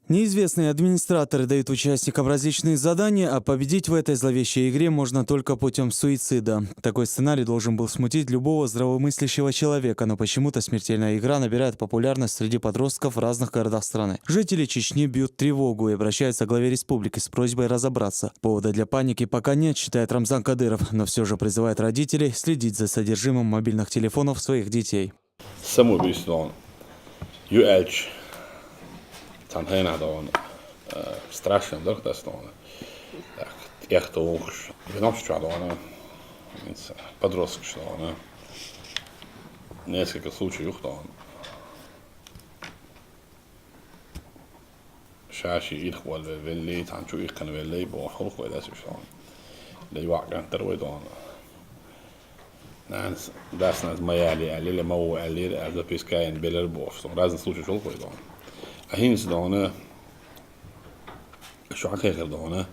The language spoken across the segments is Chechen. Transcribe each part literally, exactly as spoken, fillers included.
Неизвестные администраторы дают участникам различные задания, а победить в этой зловещей игре можно только путем суицида. Такой сценарий должен был смутить любого здравомыслящего человека, но почему-то смертельная игра набирает популярность среди подростков в разных городах страны. Жители Чечни бьют тревогу и обращаются к главе республики с просьбой разобраться. Повода для паники пока нет, считает Рамзан Кадыров, но все же призывает родителей следить за содержимым мобильных телефонов своих детей. Самоубийство он. Ю элч. Там хейна да он. Страшно, да, да, что он. Эх, то уж. Вином что да он. Подросток что он. Несколько случаев да он. Шаши ирх вал велли, танчу ирхан велли, бо хол хойда сушон. Лей вак гантер вой да он. Нанс дас нанс маяли али ле мау али али запискаен белер бо. Сон разный случай шол хой да он. А хинс да он. Шо хакехер да он.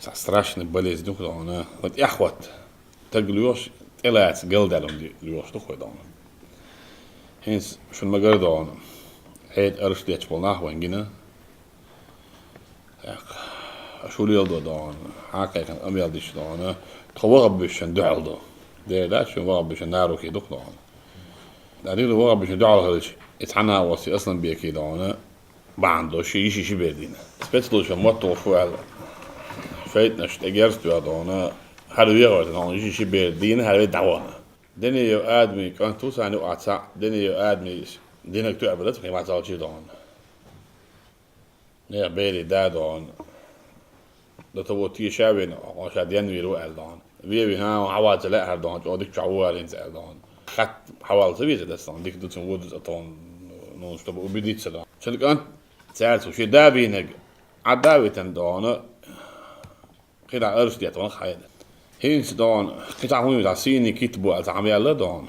Са страшный болезнь да он. Вот я хват. Таг лёш, элац галдалом лёш да хой да он. Хинс шун магар да он. Эд арш деч болнах вангина. Эх, шулил да он. Хакехер амел диш да он. Тхо вагабишен дал да. Де да шун вагабишен нарухи да он. Дарил вагабишен дал халич. Итхана васи аслан беки да он. Бандо ши иши ши бердин. Спецслужба мотто фуал. Фейтнаш тегерст да он. Хар вегор да он иши ши бердин хар ве да он. Дени ев адми канту сани аца, дени ев адми динак ту абрат хима залчи да он. Не бери да да он. До того тиша вен, он ша ден виру эл да он. Ве ви ха хавал цела эр да он, о дик чаву эр инц эл да он. Хат хавал цела визе да он, дик дуцен вуд за тон, ну, чтобы убедиться да он. Чен кан цел су ши да винег, а да витен да он. Кида арш дет он хайд. Хинс да он, кита хуни да сини кит бу эл та амел да он.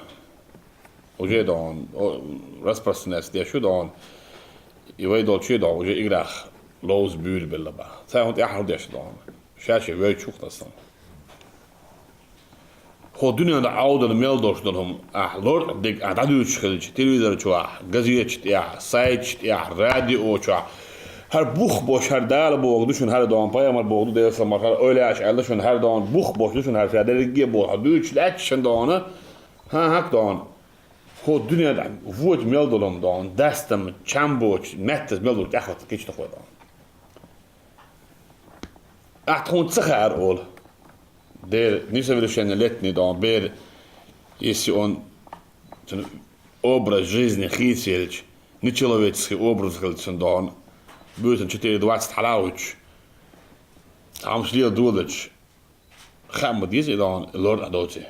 Уже да он, распространяется дешу да он. И вай долчи да он, уже играх лоуз бюр белла ба. Цай хун яхал деш да он. Шаши вай чух да сон. Хо дуньяда аудал мел дош долум. А лор дик а дадуч хилч телевизор чуа, газет чтя, сайт чтя, радио чуа. Хар бух бош хар дал бог душун хар дон паямар бог ду десамар хар ойляш эл душун хар дон бух бош душун хар шадерге бог дуч лачшин дона. Ха хак дон. Хо дуньяда вот мел долум дон. Дастам чамбоч меттес мел дол тяхот кич тохой дон. Ахтхун цахар ол. Дер несовершеннолетний дон бер, если он образ жизни хицелич, нечеловеческий образ хилчен дон. Бютен четыре двадцать халауч. Там шли дулач. Хамма диз и дон лор адоти.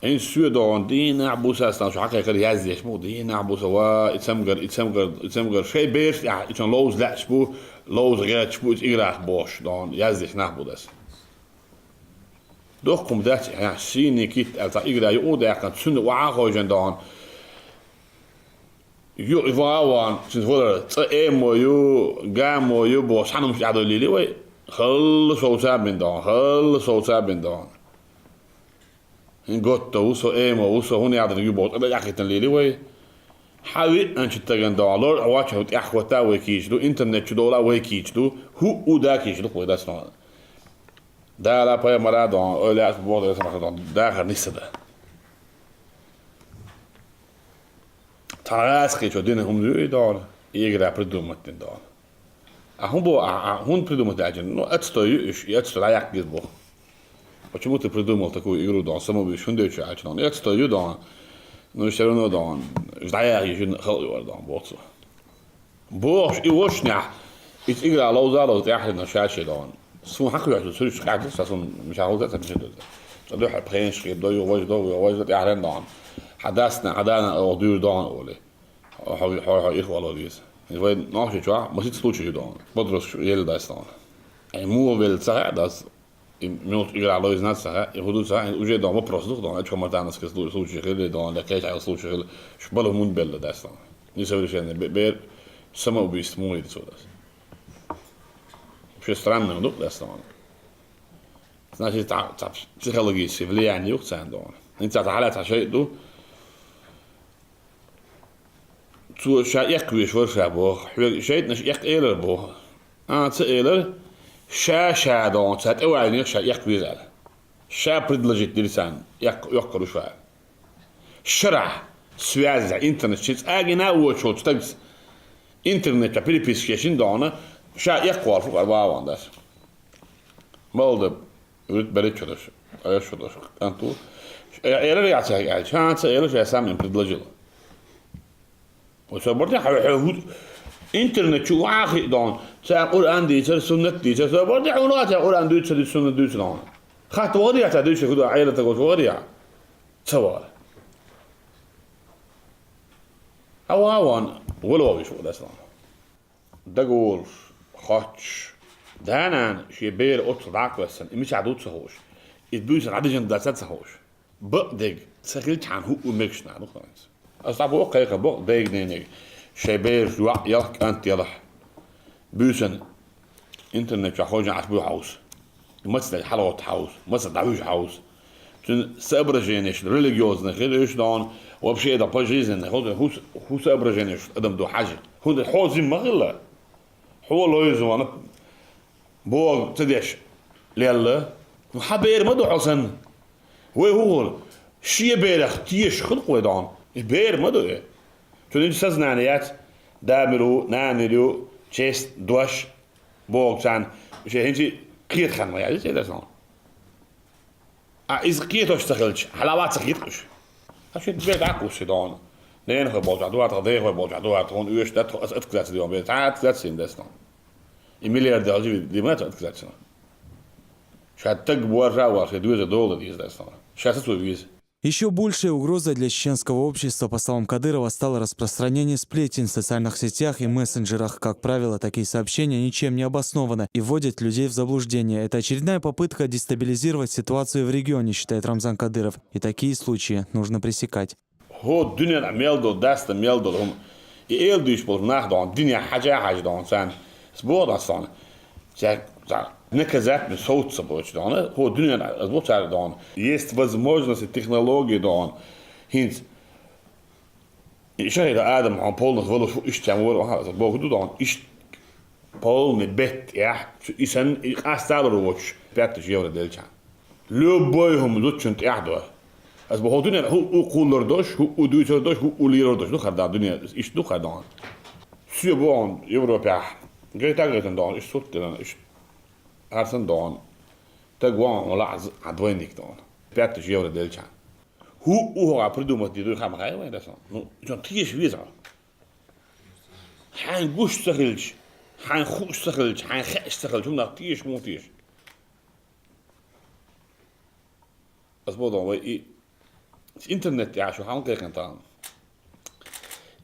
Ин сюе дон дина буса стан шо хакай кар яздеш бу дина буса ва ицамгар ицамгар ицамгар шей беш я ицан лоуз лач бу лоуз гач бу ициграх бош дон яздеш нах будас. Дохкум дач я сини кит алта игра ю да якан цун ва хожан дон. Ю иваван цун фолар ца эмою гамою бош ханум шадо лили вай. Хал соуса бин дон хал соуса бин дон. Готта усо эмо усо хун ядан юбот да якитан лили вай. Хави анчи таген доллар авача хут яхвата вай кичду интернет чу дола вай кичду ху уда кичду ху да снова. Да ла пая мара дон оля ас бот да сама дон да хар ниса да. Тарас кичо дин хум дюй дон игра придумать дин дон. А хун бо а хун придумать аджин ну отстой иш и отстой лаяк гиз бо. Почему ты придумал такую игру дон саму бишун дючу аджин дон отстой ю дон. Ну все равно дон ждая ежин хал юар дон бо цу. Бо и вошня. Ит игра лоуза лоуз яхлин на шаши дон. Сун хак юар су су шкади сасун мишахуда сасун. Цадуха пхенш кибдо ю вож до ю вож до яхлин дон. Хадасна хадана о дюр дон оли. Хо хо хо их валодис. Вай нохи чуа масит случай дон. Подрос ел дас дон. Ай му вел цаха дас. И минут игра лоиз над цаха и худу цаха уже дон вопрос дух дон. Ачко мартановский случай хили дон да кеч ай случай хили. Шбалу мун бел дас дон. Несовершенный бер самоубийство му иди цудас. Вообще странный дух дас дон. Значит, та психологическое влияние юх цан дон. Ин цаха халят ашей ду. Цо ша эккха везаш вара ша боху. Хьоьга шайтӀанаша эккха элира боху. А, ца элира, ша-ша догӀу, цара тӀеваьллинера ша эккха веза аьлла. Ша предложить дира царна, эккха, эккхар ву ша. Шарахь, связь, интернет, ши цӀа гина а воцуш волчу стагца интернет чохь переписка ешна догӀу, ша эккхавала фу къара ван дас. Малдаб, вуьту берриг чу даш, айша шу даш, кӀант ву. Э, элира яц аьлча, ха, ца элира, ша сам им предложил. Вай со бартехь хьо, хьо хӀу-, интернет чу вахи догӀу, цара Къуръан дийцар, суннат дийцар, со бартехь хьуна вац Къуръан дуьйцу, суннат дуьйцу догӀу. Хатта вахар яц дуьйцу, хӀу ду, Ӏела тагош вахар яц. Ца вара. Хьан ван ван, вала вовлуш ву дас догӀу. Дага волуш, хоттуш, да-нана шен бер оццул дӀакхоьссина, и мичахь ду ца хууш, и буьйсанна дӀадижина дац ца хууш. Бакъдерг ца хилчхьана хӀуъу мегаш нах ду хӀинца. Аса дӀабоху кхайкха бакъ дайгнениг, шайн бераш йоӀ ялх кӀант ялахь. Буьйсанна интернет чохь хожа Ӏаш буй хьовса. Маца дерг хьалагӀотту хьовса, маца дӀавуьжу хьовса. Цуьнан соображениеш религиозный хила уьш догӀу, вообще да по жизни, хӀу, хӀу, хӀу соображениеш адам ду хьажа. ХӀунда хьо зима ма хилла. Хьо лойза вана, бога ца деш лелла. Ну, хьан бер ма ду хьо санна. Вай хӀун хуьлу? Шен берах тешаш хуьлу вай догӀу. И бер ма ду и. Цуьнан сознание яц, да мила ву, нана мила ю, честь, дош, боху царна, шен хӀинца кхета хан ма яц, и ца дерза. А иза кхетош ца хилча, хьала вац ца хеташ. А шен бер дӀакхуссий догӀу. Ненахой болчохь дугӀар тхо, дехой болчохь дугӀар тхо, хӀунда оьшуш дац тхо, аса отказаться дийон бер, цхьа отказаться дийна дац тхо. И миллиардер живи, дийна дац отказаться. Ша таг бу варжа а вар, шен доьзал дола дийза дац тхо. Ша сацо веза. Еще большей угрозой для чеченского общества, по словам Кадырова, стало распространение сплетен в социальных сетях и мессенджерах. Как правило, такие сообщения ничем не обоснованы и вводят людей в заблуждение. Это очередная попытка дестабилизировать ситуацию в регионе, считает Рамзан Кадыров. И такие случаи нужно пресекать. ХӀо дуьненахь мел долу, даста мел долу хӀума. И эла дуьйцуш болу нах догӀу, дуьне хьажа а хьажа догӀу царна. Ас боху ас догӀу. Цаьрга, цаьрга наказать ме совца боцу догӀу. ХӀо дуьненахь, ас боху цаьрга догӀу. Есть возможности, технологии догӀу. ХӀинца. И шахида Адам хьо полностью валуш ву, иштта тем вора, ас боху ду догӀу. Иштта полный бетта тӀехь, цу и санна, и къасталур воцуш, пять тысяч евро делча. Любой хӀума зудчун тӀехь до. Ас боху дуьненахь хӀу у кхуллар долуш, хӀу у дуьйцур долуш, хӀу у лийрар долуш ду хар да дуьне, иштта ду хар догӀу. Соь боху Европехь, гайта а гайтина догӀу, иштта сурт дина, иштта арсан догӀу. Таг вон лаьа а двойник догӀу. Пять тысяч евро делча. ХӀу у хьо придумать ди дуй хама хай вайн дасан. Ну, чон тхеш веза. Хьайн гуш ца хилча, хьайн хууш ца хилча, хьайн хеаш ца хилча, хӀуманах теш, муха теш. Ас бодон вай и интернет тӀехь шу хьан кхайкхина тахана?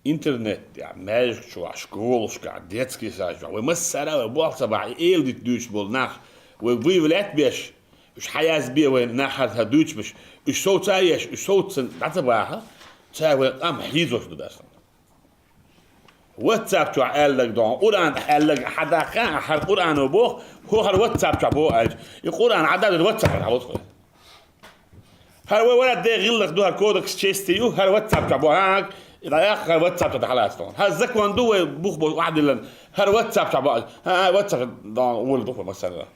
Интернет тӀехь, маьждиг чохь, школашкахь, детский сад чохь, вай массара а вай болх ца бахь, и эла дита дуьйцуш болу нах, вай выявлять беш, уьш хьаязбе вай нах хьарца дуьйцуш беш, уьш совца а еш, уьш совцан дӀа ца баха, цара вай къам хьийзош ду даьрсан. WhatsApp чохь аьллаг догӀу, Къуръан аьллаг хьадаккха, хьара Къуръано боху, хӀо хьара WhatsApp чохь боху аьлча, и Къуръан Ӏададина WhatsApp чохь хьалоцу. ХӀара вай вара де гӀиллакх ду, хӀара кодекс чести ю, хӀара WhatsApp чохь боху, хӀа, и дӀаяккха хӀара WhatsApp чохь дӀахьалаца догӀу. ХӀара закон ду вай бух болу охьадиллан, хӀара WhatsApp чохь боху, хӀа, WhatsApp догӀу, вуьйла ду хӀо массарна.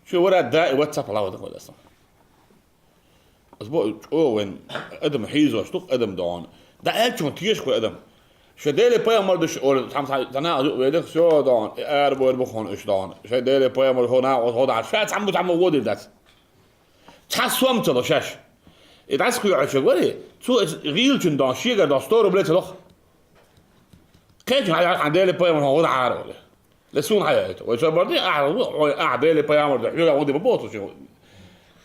Шу вара да и WhatsApp лавада хӀо даса. Ас бо чӀогӀа вайн адам хьийзош ду адам догӀу. ДӀа аьллачунна теша кху адам. Ша Деле пайхамар ду шу олу, цхьамма цхьа, цхьа наха юкъа велира, всё догӀу, и арабойр бу хьуна уьш догӀу. Ша Деле пайхамар хьо наха, хьо дӀа, ша цхьамма, цхьамма вон дийр дац. Цхьа сом ца ло шаьш. И дӀасакхоьхьучуьнга вари, цо иза гӀийлачун догӀу, шегара догӀу, сто рублей ца лоху. Кхечу хьан, хьан Деле пайхамар хьо дӀа ара олу. Ле суна хьан яйта? Вай ша бар ди, ахьа, ой, ахьа, Деле пайхамар ду, хьоьга гӀо ди ма боху цо шен.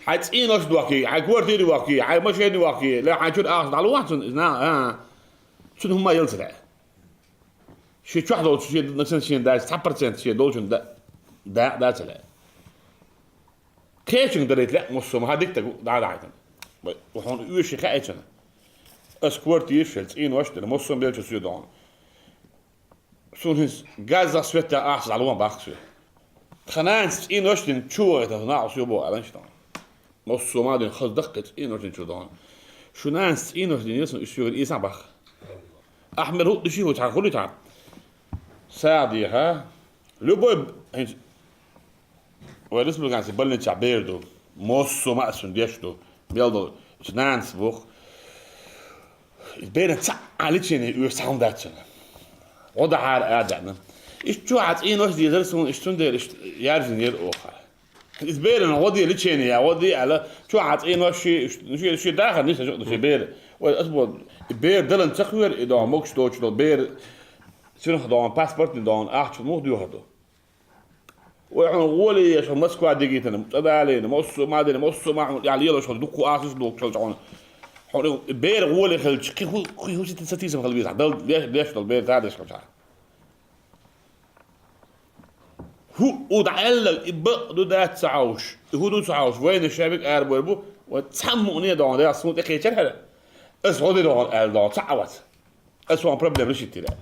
Хьайн цӀийнош дохкий, хьайн квартира вохкий, хьайн машина вохкий, ле хьайн чуьра ахча дӀалур вац цунна, иза наха, а. Цунна хӀумма ял ца лаьа. Шен чохь долчу шен, шен даьлча, цхьа процент шен долчун да, да, да ца лаьа. Кхечуьнга далийта лаьа, массо а ма хьан дика таг дӀа а дахьийтина. Вай, хьуна оьший хаьа цунна. Ас квартира шел, цӀийнош дина, массо а белчу соь догӀу. Суна хӀинца газах, светах ахча дӀалон баккха соь. Тхан нанас цӀийнош дина чу вахийтина нах соь боху аьлла иштта. Массо а ма дина хаза даккхий цӀийнош дина чу догӀу. Шу нанас цӀийнош дина ясна уьш соьгара эсахь баккха. Ахьа мел хӀуъа диши хӀу цхьа хули цхьа. СагӀа деха. Любой хӀинца вай республиканский больницахь бер ду. Массо а маъсун деш ду. Мел долу. Иштта нанас боху. Иза беран цхьа а лечение оьшуш цхьа хӀума дац цуьнан. ГӀо дахьара а даьӀна. Иштта чохь а цӀийнош дезара суна, иштта цундела иштта яьржина яра оха. Иза берана гӀо де лечение, гӀо де аьлла, чохь а цӀийнош ши, ши, ши дахар нисса жо ду ши бер. Вай ас бо, и бер далан ца хьоьру, и догӀу могуш доцуш долу бер, цуьнах догӀу паспортный догӀу ахча муха доьхур ду? Вай хьуна гӀоле еш, хьуна Москва дигийтина, цӀа далийна, массо а ма дина, массо а ма хьуна тӀехь лелаш хьуна, дуккха асуш доккхуш хьуна. Хьуна бер гӀоле хилча, кхин хӀу, кхин хӀу ситин сатийсам хила везахь, дал деш, деш долу бер цара деш хилчахь. ХӀу, у дӀаьлларг, и бакъ ду дац ца хьовш, и хӀу ду ца хьовш, вайна шабиг арабойр бу, вай цхьамма а не догӀу, дегӀ суна тӀекхечара хьара. Ас гӀо де догӀу аьлла догӀу, цхьа а вац. Ас ван проблема решить йира.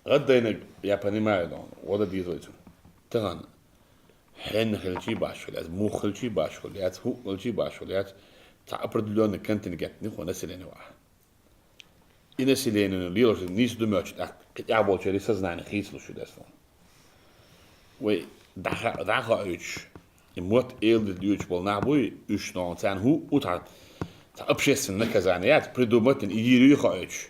ГӀаддайнаг, я понимаю, догӀу, гӀо дан деза вай цунна. Тахана, хьенна хилчий баш хуьлу яц, мух хилчий баш хуьлу яц, хӀуъ хилчий баш хуьлу яц, цхьа определённый контингент нихо население ваха. И население лелош нийса ду моьттуш тӀаккха, кхин тӀехь болчерий сознание хийцалуш ю дерсалан. Вай дӀахо-, дӀахоуьйтуш, и мотт эладита дуьйцуш болу нах буй, уьш ногӀу царна хӀу, у цхьа, цхьа общественное наказание яц, придумать дина, и йийр юй хоуьйтуш.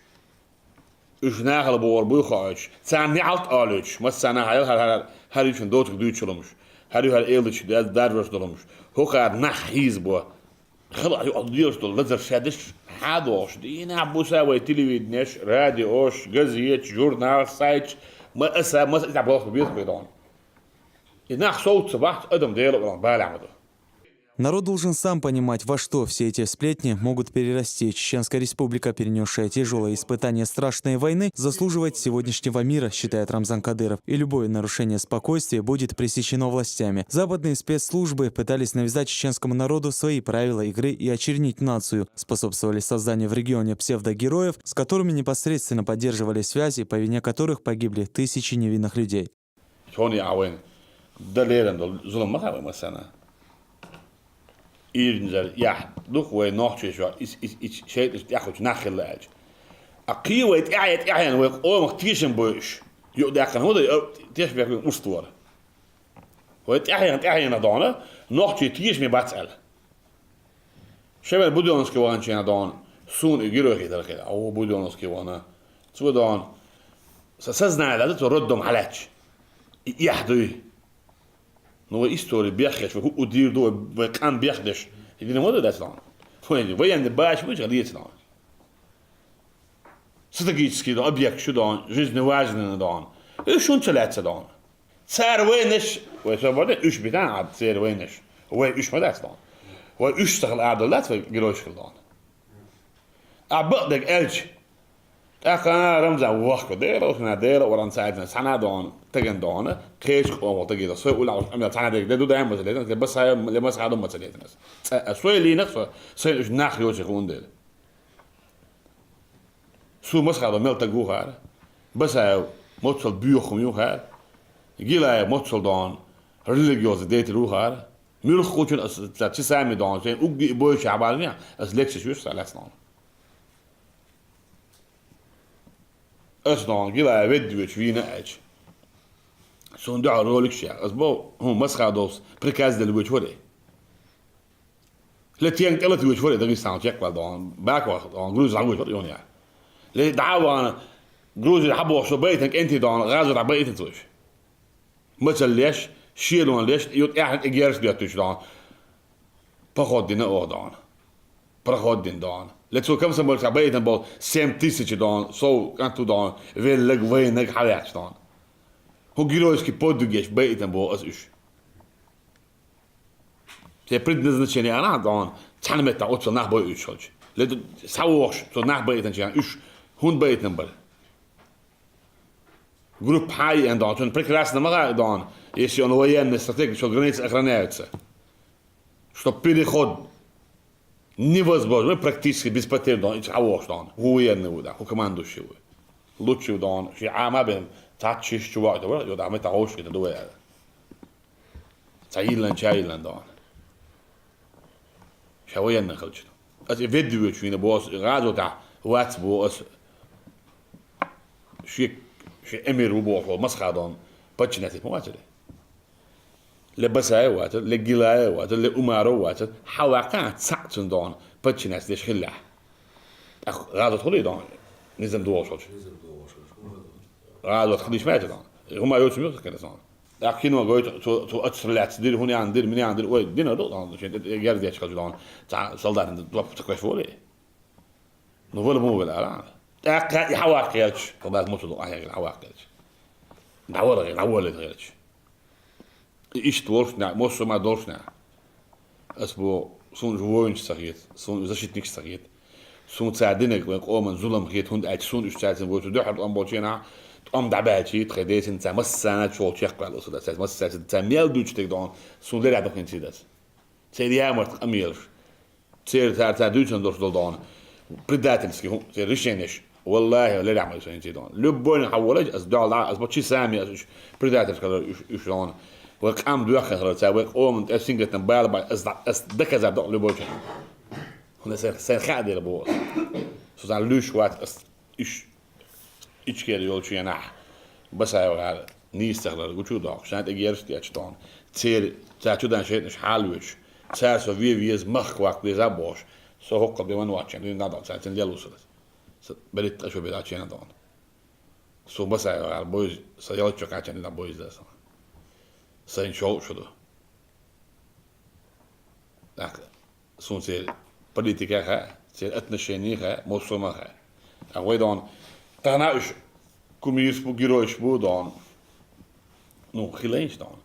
Уьш нахала бохур буй хоуьйтуш, царна неӀалт олуьйтуш, массарна хьаял хӀара, хӀара, хӀара юьшун доцург дуьйцуш хӀуламаш, хӀара ю хӀара эладиташ ду, даржош долумаш, хӀокхара нах хьийзабо. Хала а юкъа лелаш долу лазар ша деш хьадогӀуш, дийнахь буса вай телевиденеш, радиош, газеташ, журналаш, сайташ, ма аса, маса иза болх бу беза хӀуй догӀу. И нах совца бахьа адам Дела а валан балехь ма ду. Народ должен сам понимать, во что все эти сплетни могут перерасти. Чеченская Республика, перенесшая тяжелые испытания страшной войны, заслуживает сегодняшнего мира, считает Рамзан Кадыров. И любое нарушение спокойствия будет пресечено властями. Западные спецслужбы пытались навязать чеченскому народу свои правила игры и очернить нацию, способствовали созданию в регионе псевдогероев, с которыми непосредственно поддерживали связи, по вине которых погибли тысячи невинных людей. Цунна яа вайна дан лерина долу зулам ма хаьа вай массарна. Ирнзар яхь дукха вай нохчий шо, ис, ис, ис, шайтӀаш тӀехуьйту нах хилла аьлча. А кхий вай тӀаьхье, тӀаьхьена вай къомах тешам бойуш. Юкъадаьккхина хӀун дай, а, тешам бехк уьш тора. Вай тӀаьхьена, тӀаьхьена догӀна, нохчий тешаме бац аьлла. Шевер Будённовский ваханчийна догӀна, суна и герой хетар хила. О, Будённовский вахана. Цо догӀна, сан сознание даьлла, цо роддом хьалаьтташ. И эхь дуй. Ну, вай истори беххеш, вай хӀуъу дийр ду, вай, вай къам бехдеш. И дина ма ду дац догӀна. Вай, вай янна баш вуьйча леца догӀна. Стратегический догӀна, объект шу догӀна, жизненно важный догӀна. Уьш шун ца лаьцна догӀна. Цара вайнаш, вай со баде, уьш битана а церан вайнаш. Вай уьш ма дац догӀна. Вай уьш ца хила ала дац, вай геройш хила догӀна. А бакъдерг аьлча, тӀаккха Рамзан вохка, Дела вахана, Дела варан ца аьлча, цхьана догӀна, таган догӀна, кхечу къомах тагийла, сой уллахь уьш къамел цхьана дерг де ду даим ма ца летана, ле масхьа, ле масхьа ду ма ца летана. Ца-, сой лийнах со, сайн уьш нах йоций хӀунда дела. Су масхьа ду мел таг ву хара. Басаев моццал боьха хӀума ю хара. Гилаев моццал догӀна религиозный деятель ву хара. Муьлххачун аса ца часами догӀна, сайн угги а бойча хьабалне, аса лекцеш вуьш ца лаьцна догӀна. Аса догӀна Гилаев ведда вечу вийна а аьлча. Суна дуьхьал ролик шех. Аса бо, хӀун, масхьа долс приказ делла вечу варе. Ле тенга тӀе латуьйчу вара и Дагестан чекхваьлла догӀун, баквах догӀун, грузин дӀавуьйчу вара юханехь. Ле дӀа а вахана, грузин хьабохуш со байтан кӀентий догӀун, гӀазо дӀа байтан цуьш. Мацалла леш, шелон леш, ю тӀаьхьа тӀе герз доьттуьйтуш догӀун. Поход дина оха догӀун. Проход дина догӀун. Ле цо комсомольцахь байтан болу семь тысяч догӀун, сов кӀант ву догӀун, веллаг, вайнаг хьаваьтташ догӀун. ХӀун геройский подвиг еш байтан боху аса уьш. Те предназначение ана догӀун, цхьана меттахь оццул нах бойуьйтуш хилча. Ле ду, схьавогӀуш, цо нах байтанча, уьш хӀунда байтан бара? Группа хьан а еана догӀун, цунна прекрасно ма хаьа догӀун, если он военный стратег, что границы охраняются. Что переход невозможно, практически без потерь догӀун, и схьавогӀуш догӀун. ХӀун военный ву, да, хӀун командующий ву. Лучше ву догӀун, ши Ӏама бен, цхьацца шиш чу вахийту вара, йо, да, мета хьовш хета ду вай аьлла. Цхьа йиллан, ча йиллан догӀун. Ша военный хилча. Аса и ведда воьдуш вийна боху аса, и гӀазотехь вац боху аса. Ши, ши эмир ву боху масхадон подчиняться ма вацаре. Ле Басаев вацар, ле Гилаев вацар, ле Умаров вацар, хьаваккха цаӀ цун дон подчиняться деш хиллехь. ТӀаккха гӀазот хули дон, низам дугӀуш волчу. ГӀазот хилиш ма яц дон. ХӀума йоцу муьлхха кара сон. ТӀаккха кино гойту, цо, цо аццар лаьцна дира, хӀун ян дира, мин ян дира, ой, дина ду дон, шен тӀе герз дечу хаза дон, цхьа солдатна доп ца кхоьш волий. Ну, вала муха вала ала. ТӀаккха и хьаваккха гӀерташ, солдат муца ду ахьа гӀерташ, хьаваккха гӀерташ. ДӀавала гӀерташ, дӀавала гӀерташ. И иштта волчу нах, мосо ма долчу нах. Ас бо, суна уьш воинаш ца хета, суна уьш защитникаш ца хета. Суна цара динарг вайн къоман зулам хета, хӀунда аьлча суна уьш цаьрцина вуьйцу дуьхьал тӀом болчу хенахь, тӀом дӀабаьлчий, тхайн десина цара массарна чул чекхваьлла аса, цара массарна цара мел дуьйцу тӀе дон, суна леррина дукха хӀинца дац. Церан ямарт къамелаш. Церан цара, цара дуьйцун долуш долу дон. Предательский хӀун, церан решенеш. Валлахи, леррина ма ю со хӀинца дон. Любойна хьан волаш, ас дуьхьал дӀа, ас бо чи сами, ас уьш предательский хилар, уьш, уьш дон. Вай къам доьхна хилар, цара вай къоман тӀе сингаттам бала бан, ас дӀа, ас доказать до любой чу. ХӀунда сайн, сайн хаа дела боху ас. Со царна луьйш вац ас. Уьш Ичкери йолчу хенахь Басаев гӀара нийса ца хилар гучу а доккхуш, сан тӀе герзаш тӀечу дон. Церан, цара чу дан шайтӀанаш хьалавоьдуш, цара со вен веза махка ваккха веза а бохуш, со хӀокху бен ван ваччана, дуьйна дӀадо, цара цуьнан лел вусалас. Сан беритта тӀе шу бен дӀачу хенахь дон. Со Басаев гӀара бойза, сан ялчу кхачан дина бойза сан. Сайн шовзткъа шу ду. ТӀаккха суна церан политика а хаьа, церан отношение а хаьа, мосо ма хаьа. А вай дон, тахана уьш кумираш бу, геройш бу дон. Ну, хилайнаш дон.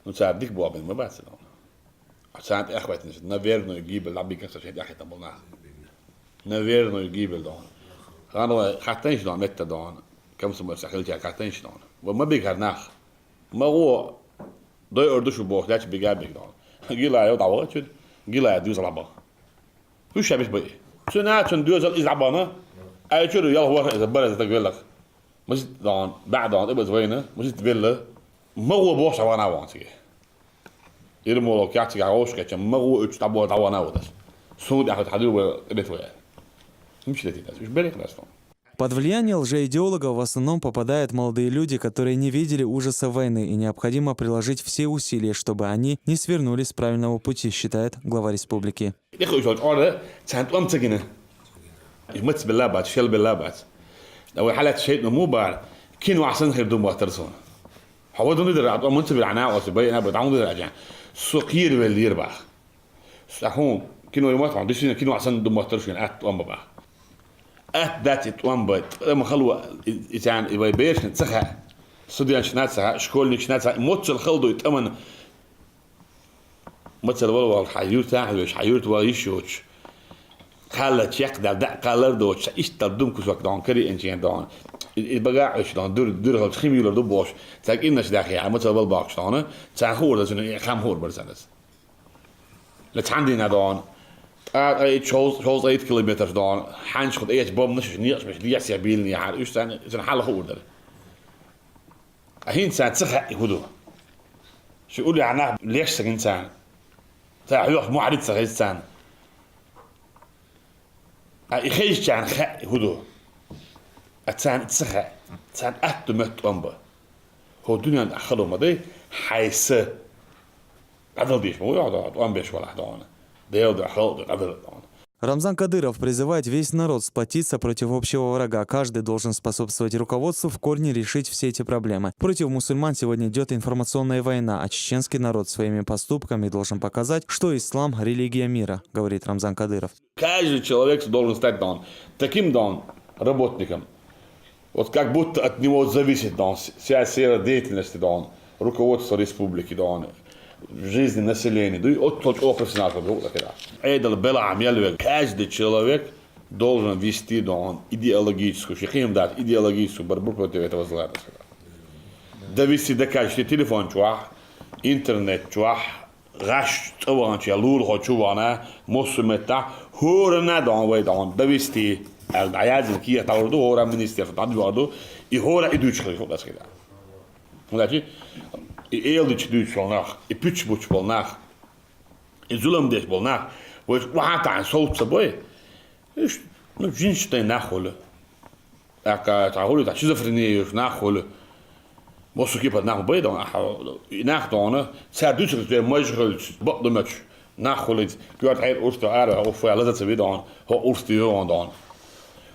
Ну, цара дика боху бен ма бац дон. А царна тӀехветтинаш, наверное, гибель, дӀабигна со шен тӀехӀиттина болу нах. Наверное, гибель дон. Ханна вай хаттайнаш дон, метта дон. Комсомольца хилча хаттайнаш дон. Вай ма бигара нах. Ма гӀо, дойур ду шу боху, лаьча бига а бигдон. Гилаев дӀавахчуьра, Гилаев дуьйцу лабаха. Уьш ша бис бай. Цуьнан цуьнан доьзал иза дӀабахана, айчуьра ялх ваха иза бара иза даг веллах. Масит дон, баьӀ дон, тӀе беза вайна, масит велла. Ма гӀо боху ша вана вон циге. Ермолов кехь цигахь вовшахкхетча, ма гӀо уьш дӀабо дӀавана ву дас. Суна тӀехь хьан дуьйла вай тӀе бет вай. ХӀинчу детий дас. Уьш берех дас дон. Под влияние лжеидеологов в основном попадают молодые люди, которые не видели ужаса войны, и необходимо приложить все усилия, чтобы они не свернули с правильного пути, считает глава республики. ТӀекхуьуш йолчу Ӏора царна тӀом ца гина. И маца белла а бац, шел белла а бац. Ткъа вай хьалаьцна шайтӀано муха бара, кино ахь санна хир ду моттара суна. Хьо вадун дара, а тӀом маца бира хьан оцу байина бара, дӀа хӀун дара аьлча. Со кхеравеллера баха. Сан хьуна кино ю ма тхьуна, дисина кино ахь санна ду моттара шуна, атта тӀом бан баха. Атта дац и тӀом бан, тӀама хало, и, и царна, и вай берашна ца хаьа. Студенташна ца хаьа, школьникашна ца хаьа, и моццал хала ду и тӀаман. Мацалла вала вала хьан юьртахь а веш, хьан юьрта вала йиш йоцуш. Кхалла чекхдал, даа кхаллар доцуш, сан иштта дум кусок дон, кариъанчен дон. И, и бага а Ӏуьш дон, дур, дур халчу хим юлар ду бохуш, цхьа кӀиннаш дахе, хьан мацалла вала бохуш дон, цхьа хуур дан, цуьнан хам хуур бар санас. Ла цхьана дийнахь дон, ткъа, ткъа, шовзткъа, шовзткъа километр дон, хьанчахула эца бомбанаш, уьш некъаш беш, лесех бийлина яхьара, уьш царна, царна хьалха хуур дара. Ткъа хӀинца царна ца хаьа и хӀун ду. Ши уллехь нах леш ца гина царна. Ца хьоьхуш мухьарид ца хеза царна. Ткъа и хезачарна хаьа и хӀун ду. Ткъа царна ца хаьа. Царна атта ду моьтту тӀом бан. ХӀо дуьнен тӀехь хало ма дай, хьайн са дӀадала дезаш ма ву хьо, тӀом беш валахь дона. Делан дуьхьа, халкъан дуьхьа дӀадала дона. Рамзан Кадыров призывает весь народ сплотиться против общего врага. Каждый должен способствовать руководству в корне решить все эти проблемы. Против мусульман сегодня идёт информационная война, а чеченский народ своими поступками должен показать, что ислам — религия мира, говорит Рамзан Кадыров. Каждый человек должен стать дон, таким дон работником. Вот как будто от него зависит дон, с-, вся сфера деятельности дон, руководство республики дон, жизни населения. Дуй, оццул чӀогӀа профессионал хир ду, хӀу дан хир дац. Ӏедал белахь мел верг. Каждый человек должен вести дон идеологическую, ши кхин дат идеологическую борьбу против этого зла. Довести до каждого телефон чохь, интернет чохь, гӀаш цӀа ваханчу я лулахо чу вахана, массо а меттахь, хӀоранна а дон вай дон довести аьлла, дӀаязйина кехат дӀалур ду, хӀора министерство дӀадоьгӀур ду, и хӀора и дуьйцуш хилла ду аса хила. ХӀунда аьлча и эладитанаш дуьйцуш болу нах, и пуьчаш буьттуш болу нах, и зулам деш болу нах, вайша охьа а таьӀна совца ца бой, уьш, ну, жинаш тайн нах хуьлу. ТӀаккха цхьа хуьлу, цхьа шизофрени йолуш нах хуьлу. Массо кепара нах бай дона, ахьа, и нах дона, цара дуьсург вай мажа хилча, бакъ ду моьттуш, нах хуьлу иза, коьрта хьайра урс тӀе ара, хӀокху фу лаза ца ви дона, хӀокху урс тӀе йогӀун дона.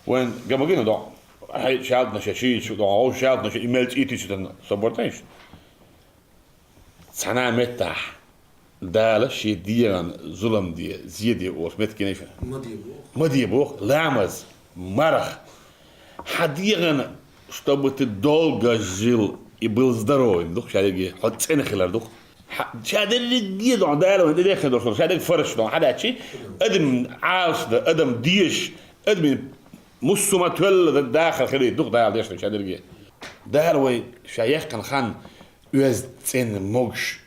Вайн гамагина дона, хьай шаьлтанаш я шийташ дона, хӀокху шаьлтанаш я и мел цӀийти чу дан собар тайш. Цхьана меттахь Дала шен дегӀан зулам де, зе де олуш меттигаш ма де боху. Ма де боху, ламаз, марха. Хьан дегӀан, чтобы ты долго жил и был здоровым, ду-кх ша дерриге, хьо цӀена хилар ду-кх. Хьан, ша дерриге дона Дала вайн тӀедеххина долуш, ша дерриге фараш дона, хьан даьчи, адам Ӏалаш дан, адам дезаш, адамийн муссума тоьлла дахар хилийта ду-кх Дала деш ша дерриге. Дала вай ша яьккхина хан оьзда цӀена могуш,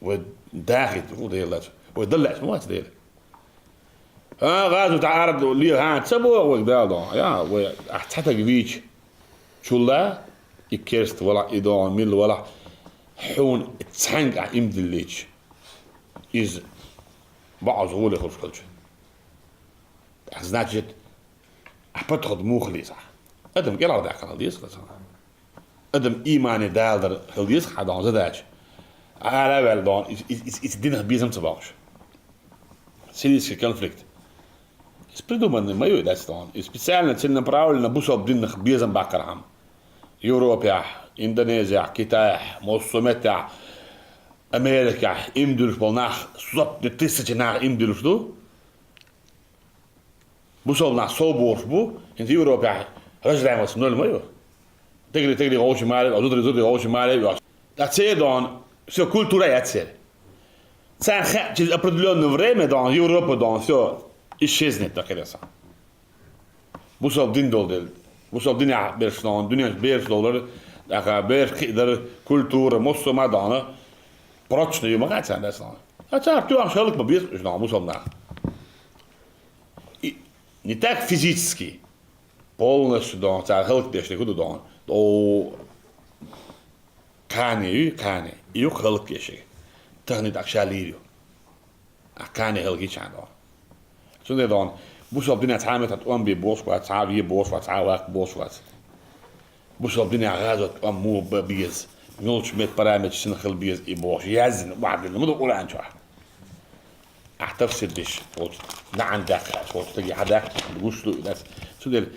вай дахийта ву Дела дац. Вай дала лаьцна ма вац Дела. ХӀан, гӀазот тӀе ара ле, хӀан, ца боху вайга Дала дон. Я, вай, ахь цхьа таг вийча, чулла, и керста валахь, и дон, милла валахь, хьуна цхьаьнга ахь иман диллича, иза бакъаза гӀоле хуьлуш хилча. Значит, ахь подход муха лезахь? Адам кӀелхьардаьккхина хила деза хаза. Адам иймане даладар хила деза хьан дон задача. Ара а ваьлла дон, иза, иза, иза, иза динах безам ца боккхуш. Сирийский конфликт. Иза придуманный ма ю и дац дон. И специально, целенаправленно бусалба динах безам баккхархьама. Европехь, Индонезехь, Китайхь, массо меттехь, Америкехь иман диллуш болу нах, сотни тысячи нах иман диллуш ду. Бусалба нах сов бохуш бу, хӀинца Европехь рождаемость ноль ма ю. Тегри, тегри гӀовши маре а, зудри, зудри гӀовши маре а йоцуш. Ткъа церан дон, всё, культура яц церан. Царна хаьа, через определённое время дон, Европа дон, всё, исчезнет, так и. Бусалба дин долу дела. Бусалба динехь берш дон, дуьненчу берш доллар, тӀаккха берш кхиадар, культура, массо а ма дон, прочно ю ма хаьа царна дас дон. А цара тоьхна хӀаллак ма беза уьш дон, бусалба нах. И не так физически, полностью дон, цара хӀаллакдеш дерг хӀун ду дон? О, кхане ю, кхане. И ю хӀаллакдеш дерг. Тахана тӀаккха ша лийр ю. Ахь кхане хӀаллакйичахьана дон. Цундела дон, бусалба динехь цхьа а метта тӀом бе бохуш вац, цхьа а ве бохуш вац, цхьа а ваккха бохуш вац. Бусалба динехь гӀазот тӀом муха бан беза, муьлхачу метта параметраш сина хила беза и бохуш, яздина, охьадиллина ма ду Къуръан чохь. Ахь тафсир деш, оцу наӀан даьккха, оцу стаге хьан даьккха, гуш ду и дац. Цундела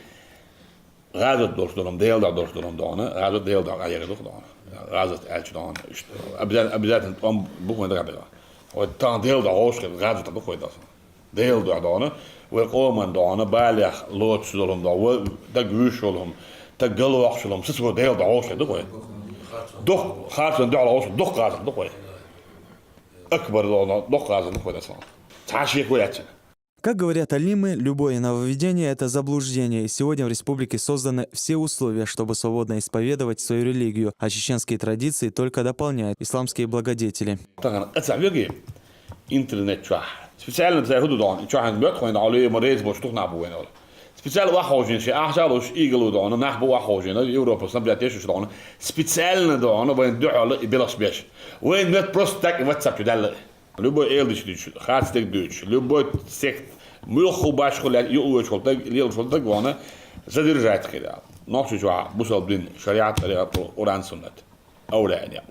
гӀазот долуш долу-м, Делан дуьхьа долуш долу-м дона, гӀазот Делан дуьхьа къахьега ду-кх дона. ГӀазот аьлча дона, иштта, обязательно, обязательно тӀом бу-кх вайн дагахь дела. Вай тахана Делан дуьхьа гӀовшахь гӀазот ду-кх вай даса. Делан дуьхьа дона, вай къоман дона, балех лоцуш долу-м дона, вай даг вуьйш волу-м, таг галвоккхуш волу-м, сацо Делан дуьхьа гӀовшахь ду-кх вай. Дукха харцонан дуьхьал гӀовшахь, дукха гӀазот ду-кх вай. Акбар дона, дукха гӀазот ду-кх вай даса. Цхьа шеко яц. Как говорят алимы, любое нововведение — это заблуждение, и сегодня в республике созданы все условия, чтобы свободно исповедовать свою религию, а чеченские традиции только дополняют исламские благодетели. Тахана ацахь веги интернет чохь. Специально цара хӀун ду дона? И чохь моьтту хьуна, Ӏалима реза болуш тухнахь бу вайна олу. Специально ваххожийна шен ахча а луш, игало дона, нах бу ваххожийна, Европа снабжать деш уьш дона. Специально дона, вайна дуьхьал и белхаш беш. Вайна моьтту просто так и WhatsApp чу даьлла. Любой эладита дуьйцуш, харц дерг дуьйцуш, любой сект, муьлхха башхо лаьцна юкъавоьдуш волу даг, лелаш волу даг вахана, задержать хир аьлла. Нохчийчохь бусалба дин, шариат, тӀарикъат, Къуръан, суннат. Овлаъ некъ.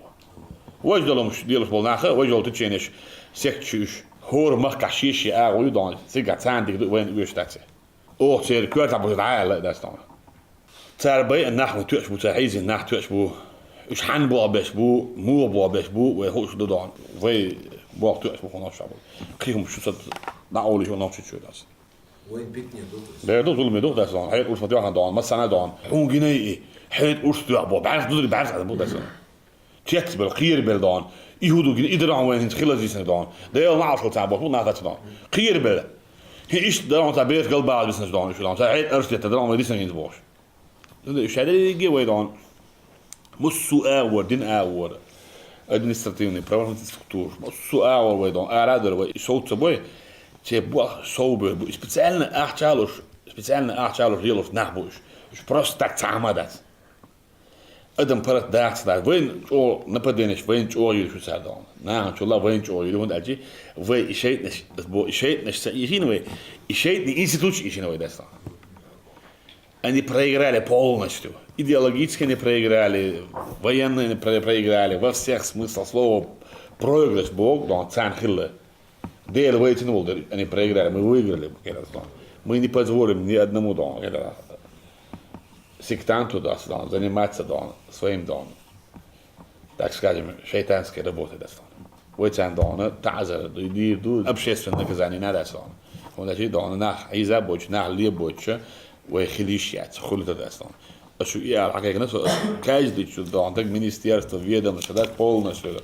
Важа долу хӀумаш лелаш болу наха, важа долу теченеш, секташ уьш, хӀора махкахь шен-шен агӀо ю дона, цигахь царна дика ду, вайна оьшуш дац. Оха церан коьртахь бу дӀа аьлла а дац дона. Цара байъина нах ву тоьаш бу, цара хьийзина нах тоьаш бу. Уьш хьанна болх беш бу, муха болх беш бу, вай хууш ду дона. Вай болх тоьаш бу хӀун нохча бу. Кхин хӀумаш шу са дӀа олуш ву нохча чу дац. Вайн питане ду. Бер ду, зуламе ду дац дона. Хьекъалш ма тоьхна дона, массана а дона. Хьуна гинай и, хьекъалш тоьхна бо, бӀаьрса ду, бӀаьрса ду дац дона. Цецбелла, кхерабелла дона. И хӀун ду гина, и дархьа вайн хӀинца хила дисина дона. Делан маӀалш хила цхьа боху, нах дац дона. Кхерабелла. ХӀин иштта дархьа цхьа бераш галбала дисина дона, уьш дона. Цхьа хьекъалш детта дархьа вайн дисина хӀинца бохуш. Уьш ша дерриге вай дона. Массо а агӀор, дин агӀор, административный, правоохранительный структураш, массо а агӀор вай дона. Ара а дара вай, и сов ца бой, церан болх сов бер бу. И специально ахча а луш, специально ахча а луш лелаш нах бу уьш. Уьш просто так цхьа хӀума дац. Адам паргӀат даха ца даха. Вайна чӀогӀа нападенеш, вайна чӀогӀа йилла шу цара дона. Нахана чулла вайна чӀогӀа йилла, хӀунда аьлча вай и шайтӀанаш, бо, и шайтӀанаш ца ийшина вай, и шайтӀанийн институташ ийшина вай дас дона. Они проиграли полностью. Идеологически они проиграли, военные они про- проиграли, во всех смыслах слова проигрыш бу, дон цан хилла. Дела вайтин волдер, они проиграли, мы выиграли, мы не позволим ни одному, дон, сектанту, да, дон, заниматься, дон, своим, дон, так скажем, шайтанской работой, да, дон. Вайтин, дон, таза, ди- ди- ду, общественное наказание надо, дон. Он даже, дон, нах, иза боч, нах, ле боч, вай хилиш яц, хули та, дон. А шу я, а как нас, каждый чу, дон, так министерство, ведомство, да, полностью.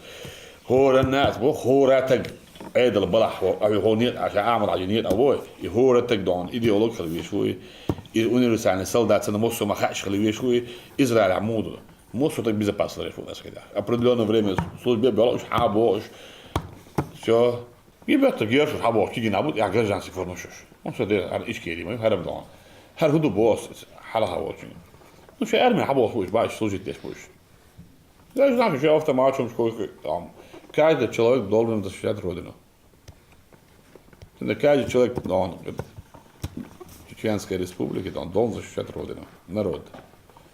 Хора нас, бо, хора так, эдал балах, а хо нет, а амал, а нет, а вой. И хора так, дон, идеолог хал вешуй, и универсальный солдат, на мосу махач хал вешуй, Израиль амуду. Мосу так безопасно решил нас, когда. Определённое время службе было, уж хабо, уж всё. И бетта герш, уж хабо, киги набут, я гражданский форму шуш. Он всё делал, ар ишкери, мы, харам, дон. Хар худу бос, хала хабо очень. Ну, что армия хабо, уж баш, служить здесь будешь. Я знаю, что автоматом сколько там. Каждый человек должен защищать Родину. Каждый человек, он, Чеченской Республики, он должен защищать Родину, народ.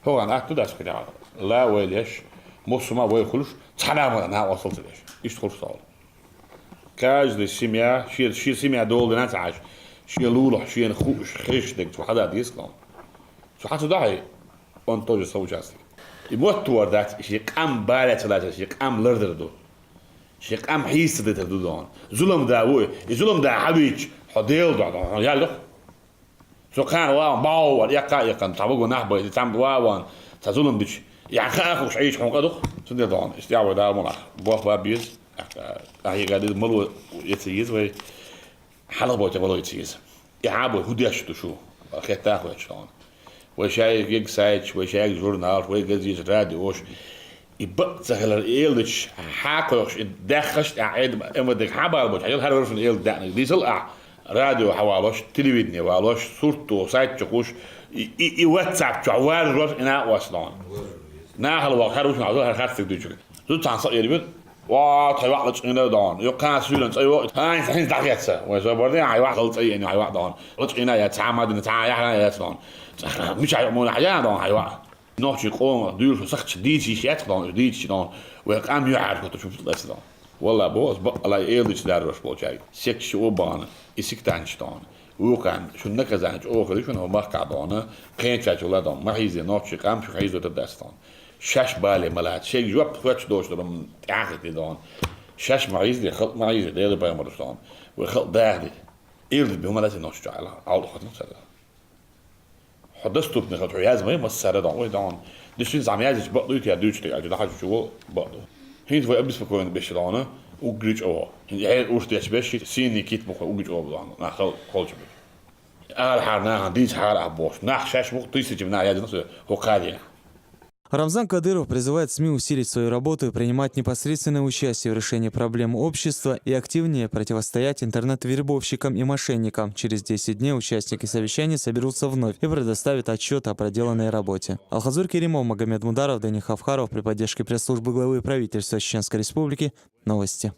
Хоган, а туда сказал, ла вайлеш, мусума вай хулш, цанама на осол цвеш. Ишт хулш сал. Каждая семья, ши, ши семья долдана цаш, ши лулах, ши хуш, хриш дек, цу хада дискал. Цу хацу дахай, он тоже соучастник. И вот туар дац, ши кам баля цалаца, ши кам лардер ду. Ши кам хиса дитер ду дон. Зулам да вой, и зулам да хабич, ходел да дон, ялдох. Су кан ва бау ва, яка, яка, табу гу нах бай, там ва ван, та зулам бич. Я ха хуш айч хун кадух, су де дон, истя ва да мулах. Бох ва биз, а я гади малу, яца из вай. Хала бой, та валой циз. Я бой, худеш ту шу. Хета хуеш дон. Вай шай гиг сайч, вай шай журнал, вай газет, радиош. И б цахалар элдич, хакош, и дахаш, а эд, эма дек хабар бой, хал хар вершун эл дакна. Дисал а, радио хавалош, телевидение валош, сурту, сайт чукуш, и, и, и WhatsApp чу варжош, ина васлон. Нахал ва харушна, хар хар хар сик дучук. Зу цан са ирбит, ва, тайвак лач ина дон. Ё кан сюлен цайво, хайн, хайн дахяца. Вай зо борди, айвак хал цай, ина айвак дон. Лач ина я цама дин, цама я хана я дон. Мича ё мона я дон, айвак. Нохчи къома дюршу сахчи дийчи шет дон, дийчи дон. Вай къам юхар хото шумсу дас дон. Валла бос, ба, ала элдич даррош болчай. Секчи обана, и сиктанч дон. Вукан, шун наказанч охри, шун махка дон. Кенча чула дон, махизе нохчи къам, шу хайзо та дас дон. Шаш бале малат, шег жоп хуч дош дон, тяхи дон. Шаш махизе, халк махизе, дели баймарус дон. Вай халк дахди. Элди бималасе нохчи чуала, ал хотно сада. Хо доступный хо, я змей массара дон, ой дон. Дишин зам я зич бадлу, я дучу, я дучу, хачу чего бадлу. Хин твой обеспокоен беши дона, угрич о. Хин я уж деш беши, синий кит муха угрич о дон, на хол, холчу беши. Ал хар на, дис хар а бош. Нах шаш мух, тысячи на, я дина, хо кадина. Рамзан Кадыров призывает СМИ усилить свою работу и принимать непосредственное участие в решении проблем общества и активнее противостоять интернет-вербовщикам и мошенникам. Через десять дней участники совещания соберутся вновь и предоставят отчет о проделанной работе. Алхазур Керимов, Магомед Мударов, Дани Хавхаров при поддержке пресс-службы главы правительства Чеченской Республики. Новости.